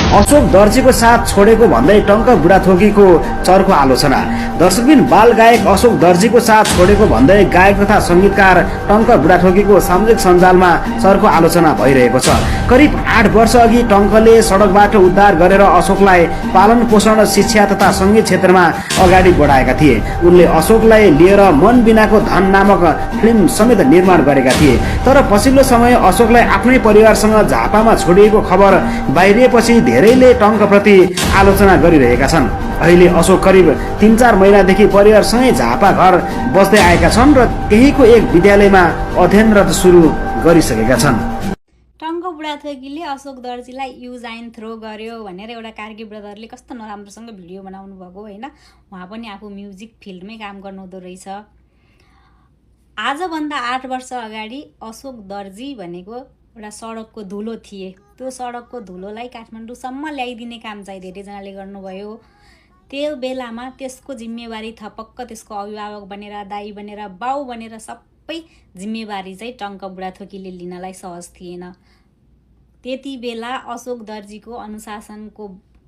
अशोक दर्जीको साथ छोडेको भन्दै टङ्क बुढाथोकीको चर्को आलोचना। दर्शकबिन बाल गायक अशोक दर्जीको साथ छोडेको भन्दै गायक तथा संगीतकार टङ्क बुढाथोकीको सामाजिक सञ्जालमा चर्को आलोचना भइरहेको छ। करिब 8 वर्ष अघि टङ्कले सडकबाट उद्धार गरेर अशोकलाई पालन पोषण, शिक्षा तथा संगीत क्षेत्रमा अगाडि बढाएका थिए। उनले अशोकलाई लिएर मन बिनाको धन नामक फिल्म समेत निर्माण गरेका थिए। तर पछिल्लो समय अशोकलाई आफ्नै परिवारसँग झापामा छोडिएको खबर बाहिरिएपछि धेरैले टङ्कप्रति आलोचना गरिरहेका छन्। अहिले अशोक करिब 3-4 महिनादेखि परिवारसँगै झापा घर बस्दै आएका छन् र त्यहीको एक विद्यालयमा अध्ययनरत सुरु गरिसकेका छन्। टङ्क बुढाथोकीले अशोक दर्जीलाई युज एन्ड थ्रो गर्यो भनेर एउटा कार्की ब्रदरले कस्तो नराम्रोसँग भिडियो बनाउनु भएको होइन। उहाँ पनि आफू म्युजिक फिल्डमै काम गर्नुहुँदो रहेछ। आजभन्दा 8 वर्ष अगाडि अशोक दर्जी भनेको एउटा सडकको धुलो थिए। त्यो सडकको धुलोलाई काठमाडौँसम्म ल्याइदिने काम चाहिँ धेरैजनाले गर्नुभयो। त्यो बेलामा त्यसको जिम्मेवारी थपक्क त्यसको अभिभावक बनेर, दाई बनेर, बाउ बनेर सबै जिम्मेवारी चाहिँ टङ्क बुढाथोकीले लिनलाई सहज थिएन। त्यति बेला अशोक दर्जीको अनुशासनको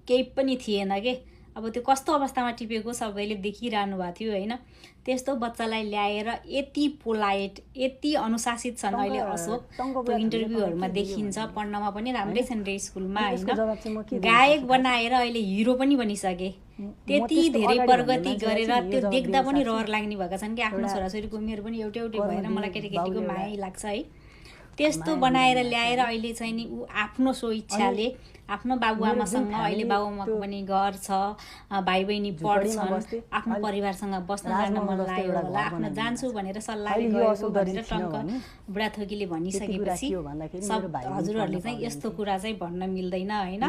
केही पनि थिएन के। अब त्यो कस्तो अवस्थामा टिपेको सबैले देखिरहनु भएको थियो होइन। त्यस्तो बच्चालाई ल्याएर यति पोलाइट, यति अनुशासित छन् अहिले अशोक। त्यो इन्टरभ्यूहरूमा देखिन्छ, पढ्नमा पनि राम्रै छन् रे स्कुलमा होइन। गायक बनाएर अहिले हिरो पनि बनिसके। त्यति धेरै प्रगति गरेर त्यो देख्दा पनि रहर लाग्ने भएका छन् कि आफ्नो छोराछोरीको उमेर पनि एउटै भएर मलाई केटीकेटीको माया लाग्छ है। त्यस्तो बनाएर ल्याएर अहिले चाहिँ नि ऊ आफ्नो स्वइच्छाले आफ्नो बाबुआमासँग, अहिले बाबुआमाको पनि घर छ, भाइ बहिनी पढ्छन्, आफ्नो परिवारसँग बस्न जान मन लाग्यो होला, आफ्नो जान्छु भनेर सल्लाहले गएको भनेर टङ्क बुढाथोकीले भनिसकेपछि सब हजुरहरूले चाहिँ यस्तो कुरा चाहिँ भन्न मिल्दैन होइन।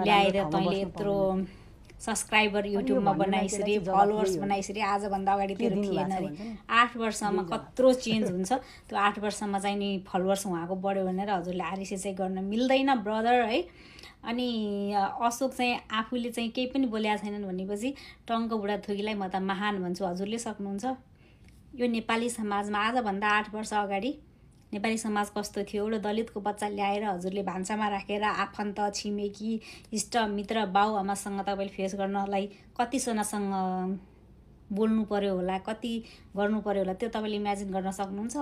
ल्याएर तैँले यत्रो सब्सक्राइबर युट्युबमा बनाइसरी, फलोवर्स बनाइसरी, आजभन्दा अगाडि तेरो थिएन अरे। 8 वर्षमा कत्रो चेन्ज हुन्छ। त्यो 8 वर्षमा चाहिँ नि फलोवर्स उहाँको बढ्यो भनेर हजुरले आरिसे चाहिँ गर्न मिल्दैन ब्रदर है। अनि अशोक चाहिँ आफूले चाहिँ केही पनि बोलेका छैनन् भनेपछि टङ्क बुढाथोकीलाई म त महान भन्छु। हजुरले सक्नुहुन्छ। यो नेपाली समाजमा आजभन्दा 8 वर्ष अगाडि नेपाली समाज कस्तो थियो? एउटा दलितको बच्चा ल्याएर हजुरले भान्सामा राखेर आफन्त, छिमेकी, इष्ट मित्र, बाउआमासँग तपाईँले फेस गर्नलाई कतिजनासँग बोल्नु पर्यो होला, कति गर्नु पर्यो होला, त्यो तपाईँले इमेजिन गर्न सक्नुहुन्छ?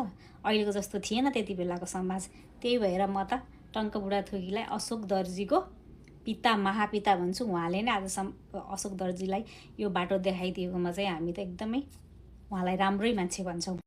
अहिलेको जस्तो थिएन त्यति बेलाको समाज। त्यही भएर म त टङ्क बुढाथोकीलाई अशोक दर्जीको पिता, महापिता भन्छु। उहाँले नै आजसम्म अशोक दर्जीलाई यो बाटो देखाइदिएकोमा चाहिँ हामी त एकदमै उहाँलाई राम्रै मान्छे भन्छौँ।